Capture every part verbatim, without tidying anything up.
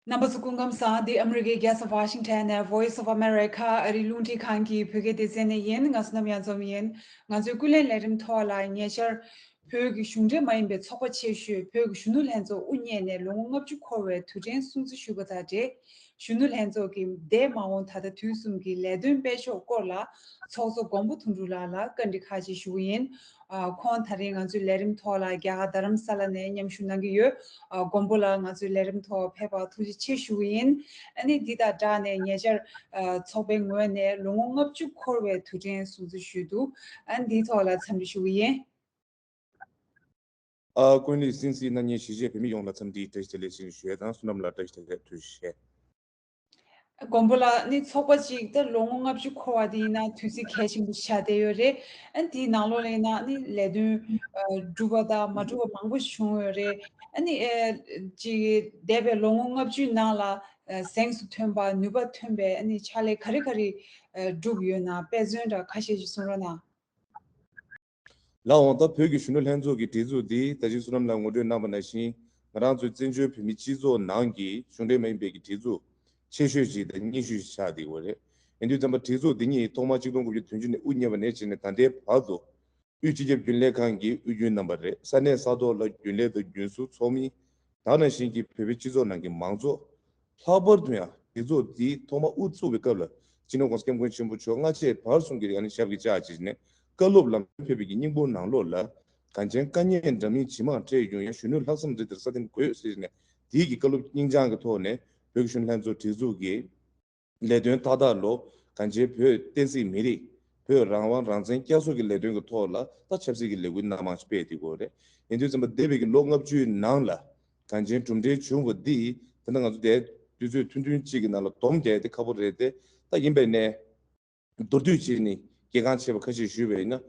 རྣམ་པ་ཚོ་སྐུ་ཁམས་བཟང་། འདི་ཨ་མི་རི་ཀའི་རྒྱལ་ས་ཝ་ཤིང་ཊོན་ནས་Voice of America ཨ་རིའི་རླུང་འཕྲིན་ཁང་གི་བོད་སྐད་སྡེ་ཚན་ནས་ཡིན། ང་བསོད་ནམས་གཡང་འཛོམས་ཡིན། ང་ཚོའི་ཀུན་གླེང་ལས་རིམ་ཐོག་ལ་ཉེ་ཆར་བོད་ཀྱི་གཞུང་འབྲེལ་མ་ཡིན་པའི་ཚོགས་པ་ཆེ་ཤོས་བོད་ཀྱི་གཞོན་ནུ་ལྷན་ཚོགས་དབུ་བརྙེས་ནས་ལོ་ངོ་ལྔ་བཅུ་འཁོར་བའི་དུས་དྲན་སྲུང་བརྩི་ཞུས་པ་དང་འབྲེལ། གཞོན་ནུ་ལྷན་ཚོགས་ཀྱི་འདས་མ་འོངས་ད་ལྟ་དུས་གསུམ་གྱི་ལས་དོན་སྤེལ་ཕྱོགས་སྐོར་ལ་ཚོགས་གཙོ་མགོན་པོ་དོན་གྲུབ་ལགས་ལ་བཀའ་འདྲི་ཁག་ཅིག་ཞུ་གི་ཡིན། ཨ། ཁོང་ད་རིང་ང་ཚོའི་ལས་རིམ་ཐོག་ལ་རྒྱ་གར་རྡ་རམ་ས་ལ་ནས་མཉམ་ཞུགས་གནང་གི་ཡོད། ཨ། མགོན་པོ་ལགས་ང་ཚོའི་ལས་རིམ་ཐོག་ཕེབས་པར་ཐུགས་རྗེ་ཆེ་ཞུ་གི་ཡིན། ཨ་ནི་འདི་དང་སྦྲགས་ནས་ཉེ་ཆར་ཨ། ཚོགས་པའི་ངོས་ནས་ལོ་ངོ་ལྔ་བཅུ་འཁོར་བའི་དུས་དྲན་སྲུང་བརྩི་ཞུས་འདུག་ཨ་ནི་འདིའི་ཐོག་ལ་འཚམས་འདྲི་ཞུ་གི་ཡིན། ཨ། ཀུན་གླེང་སྲིད་སྐྱོང་གནང་མཁན་གཞིས་བྱེས་བོད་མི་ཡོངས་ལ་འཚམས་འདྲིའི་བཀྲ་ཤིས་བདེ་ལེགས་ཞུ་ཞུ་ཡས་དང་། བསོད་ནམས་ལགས་བཀྲ་ཤིས་བདེ་ལེགས། ཐུགས་རྗེ་ཆེ། མགོན་པོ་ལགས་ནི་ཚོགས་པ་གཅིག་ད་ལོ་ངོ་ལྔ་བཅུ་འཁོར་བ་དེ་ཡིན་ན་དུས་ཚིགས་གལ་ཆེན་པོ་ཆགས་བསྡད་ཡོད་རེད། ཨ་ནི་དེའི་ནང་ལོགས་ལ་ཡིན་ན་ནི་ལས་དོན་ཨ། གྲུབ་པ་དང་མ་གྲུབ་པ་མང་པོ་བྱུང་ཡོད་རེད། ཨ་ནི་ཨ། ཅིག་འདས་པའི་ལོ་ངོ་ལྔ་བཅུའི་ནང་ལ་ཨ། གཟེངས་སུ་ཐོན་པ་ནུས་པ་ཐོན་པའི་ཨ་ནི་ཕྱག་ལས་ག་རེ་ག་རེ་ཨ། བསྒྲུབས་ཡོད་ན་དཔེ་མཚོན་འདྲ་ཁ་ཤས་ཤིག་གསུང་རོགས་གནང་། ལགས་འོང་། ད་བོད་ཀྱི་གཞོན་ནུ་ལྷན་ཚོགས་ཀྱི་སྒྲིག་འཛུགས་འདི་ད་ཅི་བསོད་ནམས་ལགས་ངོ་སྤྲོད་གནང་བ་ནང་བཞིན་ང་རང་ཚོའི་བཙན་བྱོལ་བོད་མིའི་སྤྱི་ཚོགས་ནང་གི་གཞུང་འབྲེལ་མ་ཡིན་པའི་གི་སྒྲིག་འཛུགས་ཆེ་ཤོས་ཤིག་དང་རྙིང་ཤོས་ཤིག་ཆགས་བསྡད་ཡོད་རེད། ཡིན་དུས་ཙམ་པ་སྒྲིག་འཛུགས་འདི་ཉིད་ཐོག་མར་ཆིག་སྟོང་དགུ་བརྒྱ་དོན་གཅིག་ནས་དབུ་བརྙེས་པ་ནས་བྱས་ནས་ད་ལྟའི་བར་དུ་དབུས་སྤྱི་ཁྱབ་རྒྱུན་ལས་ཁང་གི་དབུས་རྒྱུན་རྣམ་པ་རེད། ས་གནས་ས་ཐོག་ལ་རྒྱུན་ལས་དང་རྒྱུན་ཟུར་ཚོགས་མི། ད་ག་ནང་བཞིན་གྱི་བོད་པའི་སྤྱི་ཚོགས་ནང་གི་མང་ཚོགས། ལྷག་པར་དུ་ཡང་སྒྲིག་འཛུགས་འདི་ཐོག་མར་དབུ་བཙུགས་པའི་སྐབས་ལ་སྤྱི་ནོར་༸གོང་ས་༸སྐྱབས་མགོན་ཆེན་པོ་མཆོག་སྔ་རྗེས་བར་གསུམ་གྱི་ཨ་ནི་ཞབས་ཀྱི་བཅགས་བྱས་ནས་བཀའ་སློབ་ལམ་སྟོན་ཕེབས་པའི་གི་སྙིང་པོ་ནང་ལོགས་ལ། གངས་ཅན་དཀའ་ངལ་འདྲ་མིན་ཇི་མང་འཕྲད་ཡོང་ཡང་། གཞོན་ནུ་ལྷག་བསམ་རི་ལྟར་ས་སྟེང་དགོས་ཟེར་ནས་དེའི་གི་བཀའ་སློབ་སྙིང་བཅངས་ཀྱི་ཐོག་ནས་བོད་ཀྱི་གཞོན་ནུ་ལྷན་ཚོགས་སྒྲིག་འཛུགས་ཀྱི་ལས་དོན་མཐའ་དག་ལོ་གངས་ཅན་བོད་བསྟན་སྲིད་མི་རིགས། བོད་རང་དབང་རང་བཙན་བསྐྱར་གསོ་གི་ལས་དོན་གྱི་ཐོག་ལ་ད་ཆབ་སྲིད་ཀྱི་ལས་འགུལ་སྣ་མང་ཞིག་སྤེལ་བསྡད་ཡོད་རེད། ཡིན་དུས་ཙམ་པ་འདས་པའི་གི་ལོ་ལྔ་བཅུའི་ནང་ལ་གངས་ཅན་གྲུབ་འབྲས་བྱུང་བ་འདི་ད་ལྟ་ང་ཚོ་དེ་དུས་ཚོད་ཐུང་ཐུང་གཅིག་གི་ནང་ལ་སྡོམ་རྒྱག་ཡ་དེ་ཁག་པོ་རེད་དེ། ད་ཡིན་པས་ནས་མདོར་བསྡུས་བྱས་ནས་གལ་འགངས་ཆེ་བ་ཁ་ཤས་ཞུས་པ་ཡིན་ན།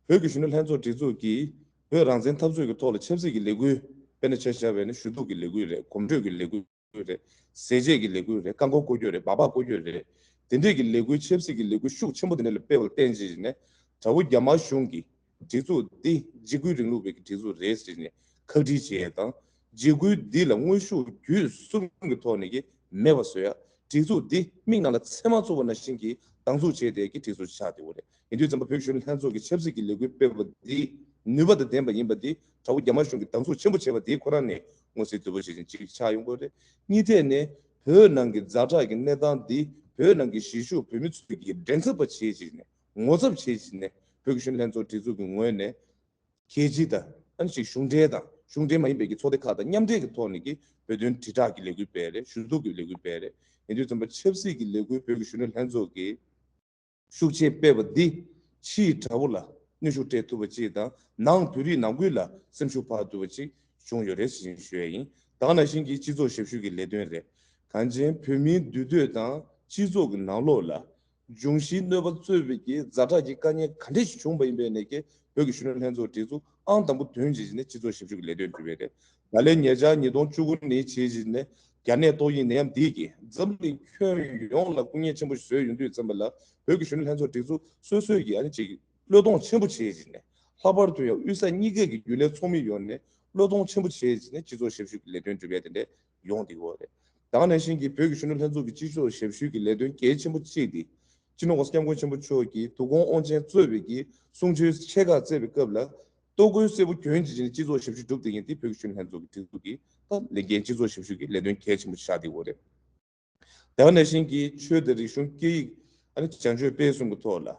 བོད་ཀྱི་གཞོན་ནུ་ལྷན་ཚོགས་སྒྲིག་འཛུགས་ཀྱིས་བོད་རང་བཙན་འཐབ་རྩོད་ཀྱི་ཐོག་ལ་ཆབ་སྲིད་ཀྱི་ལས་འགུལ། དཔེར་ན་ཆ་བཞག་པ་ཡིན་ན་ཞུ་གཏུག་གི་ལས་འགུལ་རེད། གོམ་བགྲོད་ཀྱི་ལས་འགུལ་རེད། ཟས་བཅད་ཀྱི་ལས་འགུལ་རེད། རྐང་འཁོར་སྐོར་སྐྱོད་རེད། སྦག་སྦག་སྐོར་སྐྱོད་རེད། དེ་འདྲས་ཀྱི་ལས་འགུལ། ཆབ་སྲིད་ཀྱི་ལས་འགུལ་ཤུགས་ཆེན་པོ་དེ་འདྲས་ལ་སྤེལ་བར་བརྟེན་བྱས་ནས། དགྲ་བོ་རྒྱ་དམར་གཞུང་གིས་སྒྲིག་འཛུགས་འདི་འཇིགས་སྐུལ་རིང་ལུགས་པའི་གི་སྒྲིག་འཛུགས་རེད་ཟེར་ནས་ཁག་དཀྲི་བྱས་དང་། འཇིགས་སྐུལ་འདི་ལ་དངོས་ཤུགས་བརྒྱུད་གསུམ་གྱི་ཐོག་ནས་ཀྱི་མེད་པ་བཟོ་ཡ། སྒྲིག་འཛུགས་འདི་མིག་ནང་ལ་ཚེར་མ་བཙུགས་པ་ནང་བཞིན་གྱི་སྡང་ཟུག་བྱས་ཏེ་གི་སྒྲིག་འཛུགས་ཆགས་བསྡད་ཡོད་རེད། ཡིན་དུས་ཙམ་པ་བོད་གཞོན་ནུ་ལྷན་ཚོགས་ཀྱི་ཆབ་སྲིད་ཀྱི་ལས་འགུལ་སྤེལ་བ་འདི་ནུས་པ་དང་ལྡན་པ་ཡིན་པ་འདི། དགྲ་བོ་རྒྱ་དམར་གཞུང་གིས་སྡང་ཟུག་ཆེན་པོ་བྱས་པ་འདི་ཁོ་རང་ནས་མངོན་གསལ་དོད་པོ་ཞིག་ཅིག་ཆགས་ཡོང་གི་རེད། གཉིས་ཐད་ནས་བོད་ནང་གི་ཛ་དྲག་གི་གནས་སྟངས་འདི་བོད་ནང་གི་གཞིས་བཞུགས་བོད་མི་ཚོས་ཀྱི་འགྲན་ཚབ་པ་བྱས་བྱས་ནས། ངོ་ཚབ་བྱས་བྱས་ནས་བོད་ཀྱི་གཞོན་ནུ་ལྷན་ཚོགས་སྒྲིག་འཛུགས་ཀྱི་ངོས་ནས་རྒྱལ་སྤྱི་དང་ཨ་ནི་ཅིག་གཞུང་འབྲེལ་དང་གཞུང་འབྲེལ་མ་ཡིན་པའི་གི་ཚོགས་སྡེ་ཁག་དང་མཉམ་འབྲེལ་གྱི་ཐོག་ནས་ཀྱི་བོད་དོན་དྲིལ་བསྒྲགས་ཀྱི་ལས་འགུལ་སྤེལ་རེད། ཞུ་གཏུག་གི་ལས་འགུལ་སྤེལ་རེད། ཡིན་དུས་ཙམ་པ་ཆབ་སྲིད་ཀྱི་ལས་འགུལ་བོད་ཀྱི་གཞོན་ནུ་ལྷན་ཚོགས་ཀྱིས་ཤུགས་ཆེ་སྤེལ་བ་འདི་ཕྱིའི་དགྲ་བོ་ལ་གནོན་ཤུགས་སྤྲད་ཐུབ་པ་ཅིག་དང་། ནང་བོད་རིགས་ནང་ཁུལ་ལ་སེམས་ཤུགས་འཕར་ཐུབ་པ་ཅིག་བྱུང་ཡོད་རེད་ཟེར་ཞུ་ཡ་ཡིན། ད་ག་ནང་བཞིན་གྱི་སྤྱི་ཚོགས་ཞབས་ཞུ་གི་ལས་དོན་རེད། གངས་ཅན་བོད་མིའི་འདུས་སྡོད་དང་སྤྱི་ཚོགས་ཀྱི་ནང་ལོགས་ལ་འབྱུང་བཞིའི་གནོད་པ་གཙོས་པའི་གི་ཛ་དྲག་གི་དཀའ་ངལ་ག་འདྲས་ཞིག་བྱུང་བ་ཡིན་པའི་ནས་ཀྱི་བོད་ཀྱི་གཞོན་ནུ་ལྷན་ཚོགས་སྒྲིག་འཛུགས་ཨང་དང་པོ་བདུན་བྱས་བྱས་ནས་སྤྱི་ཚོགས་ཞབས་ཞུ་གི་ལས་དོན་སྒྲུབ་ཡས་རེད། ད་ལན་ཉེ་ཆར་ཉིས་སྟོང་བཅུ་དགུ་ནས་བྱས་བྱས་ནས་རྒྱ་ནད་ཏོག་དབྱིབས་ནད་ཡམས་འདི་གིས་འཛམ་གླིང་ཁྱོན་ཡོངས་ལ་སྐུ་ངལ་ཆེན་པོ་ཞིག་བཟོས་ཡོང་དུས་ཙམ་པ་ལ། བོད་ཀྱི་གཞོན་ནུ་ལྷན་ཚོགས་སྒྲིག་འཛུགས་སོ་སོས་ཀྱི་ཨ་ནི་ཅིག་བློས་གཏོང་ཆེན་པོ་བྱས་བྱས་ནས། ལྷག་པར་དུ་ཡང་དབུས་ས་གཉིས་ཀའི་གི་རྒྱུན་ལས་ཚོགས་མི་ཡོང་ནས་བློས་གཏོང་ཆེན་པོ་བྱས་བྱས་ནས་སྤྱི་ཚོགས་ཞབས་ཞུ་གི་ལས་དོན་སྒྲུབ་ཡས་དེ་འདྲས་ཡོང་བསྡད་ཡོད་རེད། ད་ག་ནང་བཞིན་གྱི་བོད་ཀྱི་གཞོན་ནུ་ལྷན་ཚོགས་ཀྱི་སྤྱི་ཚོགས་ཞབས་ཞུའི་གི་ལས་དོན་གལ་ཆེན་པོ་གཅིག་དེ། སྤྱི་ནོར་༸གོང་ས་༸སྐྱབས་མགོན་ཆེན་པོ་མཆོག་གིས་དུས་འཁོར་དབང་ཆེན་གཙོས་པའི་གི་གསུང་ཆོས་ཆེ་ཁག་བསྩལ་བའི་སྐབས་ལ། ལྟོ་གོས་སེར་པོ་གྱོན་བྱས་ནས་སྤྱི་ཚོགས་ཞབས་ཞུ་སྒྲུབ་བསྡད་མཁན་དེ་བོད་ཀྱི་གཞོན་ནུ་ལྷན་ཚོགས་ཀྱི་སྒྲིག་འཛུགས་ཀྱི་ད་ལས་འགན་སྤྱི་ཚོགས་ཞབས་ཞུ་གི་ལས་དོན་གལ་ཆེན་པོ་ཆགས་བསྡད་ཡོད་རེད། དེ་ག་ནང་བཞིན་གྱི་ཆོས་དང་རིག་གཞུང་སྐད་ཡིག་ཨ་ནི་བྱང་ཆོས་སྤེལ་གསུམ་གྱི་ཐོག་ལ།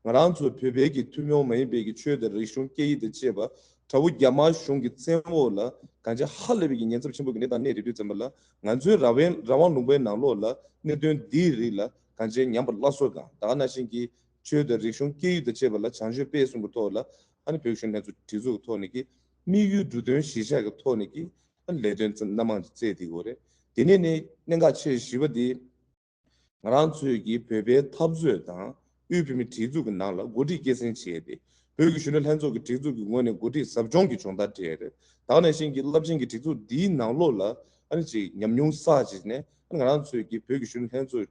ང་རང་ཚོ་བོད་པའི་གི་ཐུན་མོང་མ་ཡིན་པའི་གི་ཆོས་དང་རིག་གཞུང་སྐད་ཡིག་དང་བཅས་པ་དགྲ་བོ་རྒྱ་དམར་གཞུང་གི་བཙན་འོག་ལ་གང་ཅི་ཧ་ལས་པའི་གི་ཉེན་ཚབས་ཆེན་པོ་གི་གནས་སྟངས་གནས་ཡོད་དུས་ཙམ་པ་ལ། ང་ཚོའི་རང་དབང་རང་དབང་ལུང་པའི་ནང་ལོགས་ལ་གནད་དོན་འདིའི་རིགས་ལ་གང་ཅི་ཉམས་པ་སླར་གསོ་དང་། དེ་ག་ནང་བཞིན་གྱི་ཆོས་དང་རིག་གཞུང་སྐད་ཡིག་དང་བཅས་པ་ལ་བྱང་ཆོས་སྤེལ་གསུམ་གྱི་ཐོག་ལ་ཨ་ནི་བོད་གཞོན་ལྷན་ཚོགས་སྒྲིག་འཛུགས་ཀྱི་ཐོག་ནས་ཀྱི་དམིགས་ཡུལ་འབྲུ་དོན་གཞིར་བཞག་གི་ཐོག་ནས་ཀྱི་ཨ་ནི་ལས་དོན་སྣ་མང་ཅིག་བསྩལ་བསྡད་ཡོད་རེད། དེ་ནས་ནས་གནད་འགག་ཆེ་ཤོས་པ་དེ། ང་རང་ཚོའི་གི་བོད་པའི་འཐབ་རྩོད་དང་དབུས་བོད་མིའི་སྒྲིག་འཛུགས་ཀྱི་ནང་ལ་འགོ་ཁྲིད་སྐྱེད་སྲིང་བྱས་ཏེ། བོད་ཀྱི་གཞོན་ནུ་ལྷན་ཚོགས་ཀྱི་སྒྲིག་འཛུགས་ཀྱི་ངོས་ནས་འགོ་ཁྲིད་ཟབ་སྦྱོང་གི་སྦྱོང་བརྡར་སྤྲད་རེད། ད་ག་ནང་བཞིན་གྱི་རླབས་ཆེན་གྱི་སྒྲིག་འཛུགས་འདིའི་ནང་ལོགས་ལ་ཨ་ནི་ཅིག་ཉམས་མྱོང་བསགས་བྱས་ནས། ང་རང་ཚོའི་གི་བོད་ཀྱི་གཞོན་ནུ་ལྷན་ཚོགས་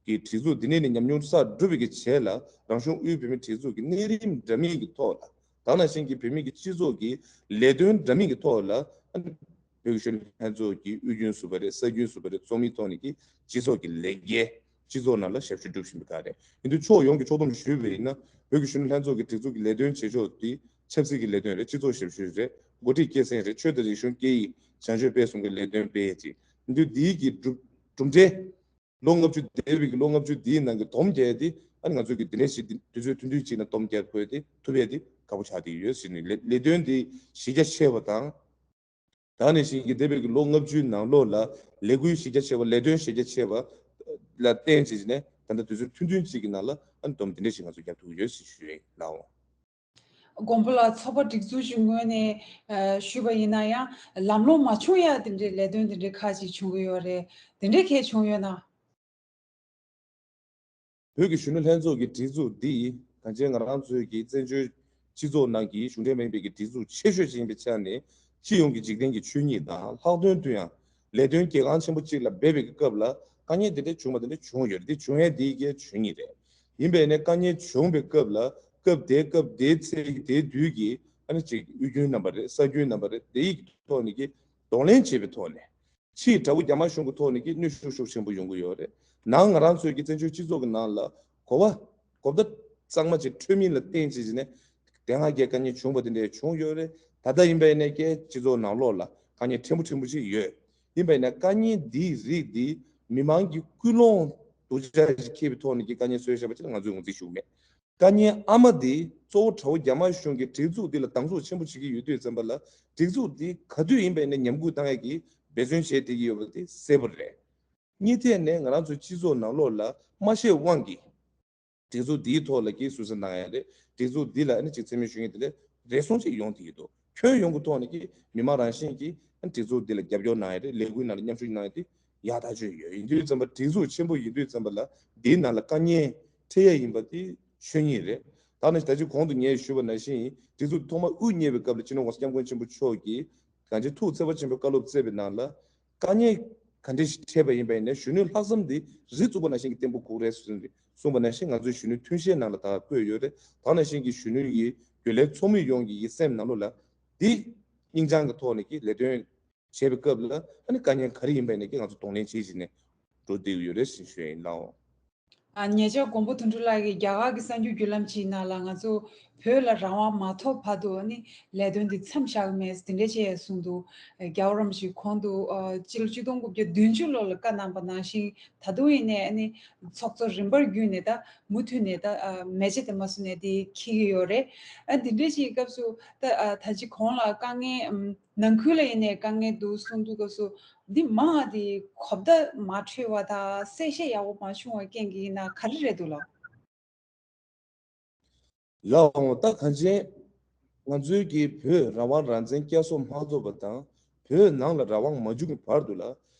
ཀྱི་སྒྲིག་འཛུགས་འདི་ནས་ནི་ཉམས་མྱོང་བསགས་གྲུབ་པའི་གི་རྗེས་ལ་རང་གཞུང་དབུས་བོད་མིའི་སྒྲིག་འཛུགས་ཀྱི་གནས་རིམ་འདྲ་མིན་གྱི་ཐོག་ལ། ད་ག་ནང་བཞིན་གྱི་བོད་མི་གི་སྤྱི་ཚོགས་ཀྱི་ལས་དོན་འདྲ་མིན་གྱི་ཐོག་ལ་ཨ་ནི་ བོད་ཀྱི་གཞོན་ནུ་ལྷན་ཚོགས་ཀྱི་དབུས་རྒྱུན་ཟུར་པ་རེད། ས་རྒྱུན་ཟུར་པ་རེད། ཚོགས་མིའི་ཐོག་ནས་ཀྱི་སྤྱི་ཚོགས་ཀྱི་ལས་འགན་སྤྱི་ཚོགས་ནང་ལ་ཞབས་ཞུ་སྒྲུབ་བཞིན་པ་དག་རེད། ཡིན་དུས་ཕྱོགས་ཡོངས་ཀྱི་ཕྱོགས་བསྡོམས་ཞུས་པ་ཡིན་ན། བོད་ཀྱི་གཞོན་ནུ་ལྷན་ཚོགས་ཀྱི་སྒྲིག་འཛུགས་ཀྱི་ལས་དོན་བྱེད་ཕྱོགས་འདི་ཆབ་སྲིད་ཀྱི་ལས་དོན་རེད། སྤྱི་ཚོགས་ཞབས་ཞུ་རེད། འགོ་ཁྲིད་སྐྱེད་སྲིང་རེད། ཆོས་དང་རིག་གཞུང་། སྐད་ཡིག་བྱང་ཆོས་སྤེལ་གསུམ་གྱི་ལས་དོན་སྤེལ་ཡས་ཅིག་ཡིན་དུས། འདིའི་གི་གྲུབ་གྲུབ་འབྲས། ལོ་ལྔ་བཅུ། འདས་པའི་གི་ལོ་ལྔ་བཅུ་འདིའི་ནང་གི་སྡོམ་རྒྱག་ཡས་དེ། ཨ་ནི་ང་ཚོས་ཀྱི་འདི་འདྲ་ཞིག་འདི་དུས་ཚོད་ཐུང་ཐུང་ཅིག་ནང་སྡོམ་རྒྱག་དགོས་ཡས་དེ་ཐུབ་ཡས་དེ་དཀའ་པོ་ཆགས་བསྡད་ཡོད་ཟེར་ནས། ལས་ལས་དོན་དེ་གཞི་རྒྱ་ཆེ་བ་དང་། ད་ནང་བཞིན་གྱི་འདས་པའི་གི་ལོ་ལྔ་བཅུའི་ནང་ལོགས་ལ་ལས་འགུལ་གཞི་རྒྱ་ཆེ་བ། ལས་དོན་གཞི་རྒྱ་ཆེ་བ་ལ་བརྟེན་བྱས་ནས། ད་ལྟ་དུས་ཚོད་ཐུང་ཐུང་ཅིག་གི་ནང་ལ་ཨ་ནི་སྡོམ་འདི་འདྲ་ཞིག་ང་ཚོས་རྒྱག་ཐུབ་ཀྱི་ཡོད་ཟེར་ཞུ་ཡས་ལགས། མགོན་པོ་ལགས། ཚོགས་པ་སྒྲིག་འཛུགས་ཀྱི་ངོས་ནས་ཨ་ཞུས་པ་ཡིན་ན་ཡང་། ལམ་ལྷོང་མ་བྱུང་ཡ་དེ་འདྲའི་ལས་དོན་དེ་འདྲའི་ཁག་ཅིག་བྱུང་གི་ཡོད་རེད། དེ་འདྲའི་གལ་བྱུང་ཡོད་ན། བོད་ཀྱི་གཞོན་ནུ་ལྷན་ཚོགས་ཀྱི་སྒྲིག་འཛུགས་འདི་གང་ཅི་ང་རང་ཚོའི་གི་བཙན་བྱོལ་སྤྱི་ཚོགས་ནང་གི་གཞུང་འབྲེལ་མིན་པའི་གི་སྒྲིག་འཛུགས་ཆེ་ཤོས་ཅིག་ཡིན་པའི་ཆ་ནས། སྤྱི་ཡོངས་ཀྱི་འཇིག་རྟེན་གྱི་ཆོས་ཉིད་དང་ལྷག་དོན་དུ་ཡང་ལས་དོན་གལ་འགངས་ཆེན་པོ་ཅིག་ལ་འབད་པའི་གི་སྐབས་ལ་དཀའ་ངལ་དེ་འདྲ་བྱུང་བ་དེ་འདྲ་བྱུང་ཡོད་རེད། དེ་བྱུང་ཡས་དེ་གལ་ཆོས་ཉིད་རེད། ཡིན་པས་ནས་དཀའ་ངལ་བྱུང་བའི་སྐབས་ལ་སྐབས་དེའི་སྐབས་དེའི་ཚེ་དེའི་དུས་ཀྱི་ཨ་ནི་ཅིག་དབུས་རྒྱུན་རྣམ་པ་རེད། ས་རྒྱུན་རྣམ་པ་རེད། དེའི་ཐོག་ནས་ཀྱི་གདོང་ལེན་བྱེད་པའི་ཐོག་ནས། ཕྱིའི་དགྲ་བོ་རྒྱ་དམར་གཞུང་གི་ཐོག་ནས་ཀྱི་གནོན་ཤུགས་ཤུགས་ཆེན་པོ་ཡོང་གི་ཡོད་རེད། ནང་ང་རང་ཚོའི་ཀྱི་བཙན་བྱོལ་སྤྱི་ཚོགས་ཀྱི་ནང་ལ་གོ་བ་གོ་བརྡ་གཙང་མ་ཅིག་འཕྲོད་མིན་ལ་བརྟེན་བྱས་ནས་དེ་སྔ་གྱི་དཀའ་ངལ་བྱུང་བ་དེ་འདྲ་བྱུང་ཡོད་རེད། ད་ལྟ་ཡིན་པ་ཡིན་ནའི་ཀྱི་སྤྱི་ཚོགས་ནང་ལོགས་ལ་དཀའ་ངལ་ཕྲན་བུ་ཕྲན་བུ་ཅིག་ཡོད། ཡིན་པ་ཡིན་ན་དཀའ་ངལ་འདིའི་རིགས་འདི་མི་མང་གི་ཀུན་སློང་སྡུག་ཅག་ཅིག་འཁྱེར་བའི་ཐོག་ནས་ཀྱི་དཀའ་ངལ་བཟོས་བཞག་པ་ཅིག་ལ་ང་ཚོས་ངོས་འཛིན་ཞུ་གི་མེད། དཀའ་ངལ་ཨ་མ་འདི་གཙོ་བོ་དགྲ་བོ་རྒྱ་དམར་གཞུང་གིས་སྒྲིག་འཛུགས་འདི་ལ་སྡང་ཟུག་ཆེན་པོ་བྱེད་ཀྱི་ཡོད་དུས་ཙམ་པ་ལ། སྒྲིག་འཛུགས་འདི་ག་དུས་ཡིན་པ་ཡིན་ནའི་ཉམས་རྒུད་བཏང་ཡས་ཀྱི་འབད་བརྩོན་བྱས་བསྡད་ཀྱི་ཡོད་པ་དེ་གསལ་པོ་རེད། གཉིས་ཐད་ནས་ང་རང་ཚོའི་སྤྱི་ཚོགས་ནང་ལོགས་ལ་མ་ཤེས་དབང་གིས་སྒྲིག་འཛུགས་འདིའི་ཐོག་ལ་ཀྱི་སུད་སི་གནང་ཡ་རེད། སྒྲིག་འཛུགས་འདི་ལ་ཨ་ནི་ཅིག་མཚན་སྨད་ཞུ་མཁན་དེ་འདྲ་རེ་ཟུང་ཅིག་ཡོང་བསྡད་ཀྱི་འདུག་ཁྱོན་ཡོངས་ཀྱི་ཐོག་ནས་ཀྱི་མི་མང་རང་བཞིན་གྱིས་ཨ་ནི་སྒྲིག་འཛུགས་འདི་ལ་རྒྱབ་སྐྱོར་གནང་ཡ་རེད། ལས་འགུལ་ནང་ལ་མཉམ་ཞུགས་གནང་ཡ་དེ་ཡག་ཐག་ཆོད་ཡོད། ཡིན་དུས་ཙམ་པ་སྒྲིག་འཛུགས་ཆེན་པོ་ཡིན་དུས་ཙམ་པ་ལ་འདིའི་ནང་ལ་དཀའ་ངལ་འཕྲད་ཡ་ཡིན་པ་དེ་ཆོས་ཉིད་རེད། ད་ནི་ད་ཅི་གོང་དུ་ངས་ཞུས་པ་ནང་བཞིན། སྒྲིག་འཛུགས་ཐོག་མར་དབུ་བརྙེས་པའི་སྐབས་ལ་སྤྱི་ནོར་༸གོང་ས་༸སྐྱབས་མགོན་ཆེན་པོ་མཆོག་གིས་གང་ཅི་ཐུགས་བརྩེ་བ་ཆེན་པོས་བཀའ་སློབ་སྩལ་བའི་ནང་ལ། དཀའ་ངལ་ག་འདྲ་ཞིག་འཕྲད་པ་ཡིན་པ་ཡིན་ནའི་གཞོན་ནུའི་ལྷག་བསམ་འདི་རི་བཙུགས་པ་ནང་བཞིན་གྱི་བརྟན་པོ་དགོས་རེད་གསུངས་པ་ནང་བཞིན། ང་ཚོའི་གཞོན་ནུའི་ཐུན་བཤད་ནང་ལ་ད་བཀོད་ཡོད་རེད། ད་ནང་བཞིན་གྱི་གཞོན་ནུ་ཡི་རྒྱུན་ལས་ཚོགས་མི་ཡོངས་ཀྱི་ཡི་སེམས་ནང་ལོགས་ལ་འདི་སྙིང་བཅངས་ཀྱི་ཐོག་ནས་ཀྱི་ལས་དོན་བྱེད་པའི་སྐབས་ལ་ཨ་ནི་དཀའ་ངལ་ག་རེ་ཡིན་པ་ཡིན་ནའི་ཀྱི་ང་ཚོ་གདོང་ལེན་བྱེད་བཞིན་ནས་འགྲོ་བསྡད་ཀྱི་ཡོད་རེད་ཟེར་ཞུ་ཡ་ཡིན་ལགས། ཨ། ཉེ་ཆར་མགོན་པོ་དོན་གྲུབ་ལགས་ཀྱིས་རྒྱ་གར་གྱི་གསར་འགྱུར་བརྒྱུད་ལམ་ཞིག་ནང་ལ་ང་ཚོ་བོད་ལ་རང་དབང་མ་ཐོབ་བར་དུ་ནི་ལས་དོན་འདི་མཚམས་བཞག་གི་མེད་དེ་འདྲ་བྱས་གསུངས་འདུག་རྒྱལ་བ་རིན་པོ་ཆེས་གོང་དུ་ཨ་སྤྱི་ལོ་ཆིག་སྟོང་དགུ་བརྒྱ་བདུན་ཅུ་ལོ་ལ་བཀའ་གནང་པ་ནང་བཞིན། ད་དུང་ཡིན་ནའི་ནི་ཚོགས་གཙོ་རིམ་པར་བརྒྱུད་ནས་ད་མུ་མཐུད་ནས་ད་ཨ་མེ་ལྕེ་དེ་མ་སོང་ནས་དེ་འཁྱེར་གྱི་ཡོད་རེད། ཨ་དེ་འདྲ་ཞིག་གི་སྐབས་སུ་ད་ཨ་ད་ཅི་གོང་ལ་དཀའ་ངལ་ཨམ། ནང་ཁུལ་ལ་ཡིན་ནའི་དཀའ་ངལ་འདུག་གསུང་དུས་སྐབས་སུ་འདི་མང་ང་དེ་གོ་བརྡ་མ་འཕྲོད་པ་དང་གསལ་བཤད་ཡག་པོ་མ་བྱུང་བ་རྐྱེན་གྱིས་ཡིན་ན་ག་རེ་རེད་འདུག་ལགས། ལགས་འོང་། ད་གང་ཅི་ང་ཚོའི་གི་བོད་རང་དབང་རང་བཙན་བསྐྱར་གསོ་མ་ཐོབ་པ་དང་བོད་ནང་ལ་རང་དབང་མ་བྱུང་གི་བར་དུ་ལ།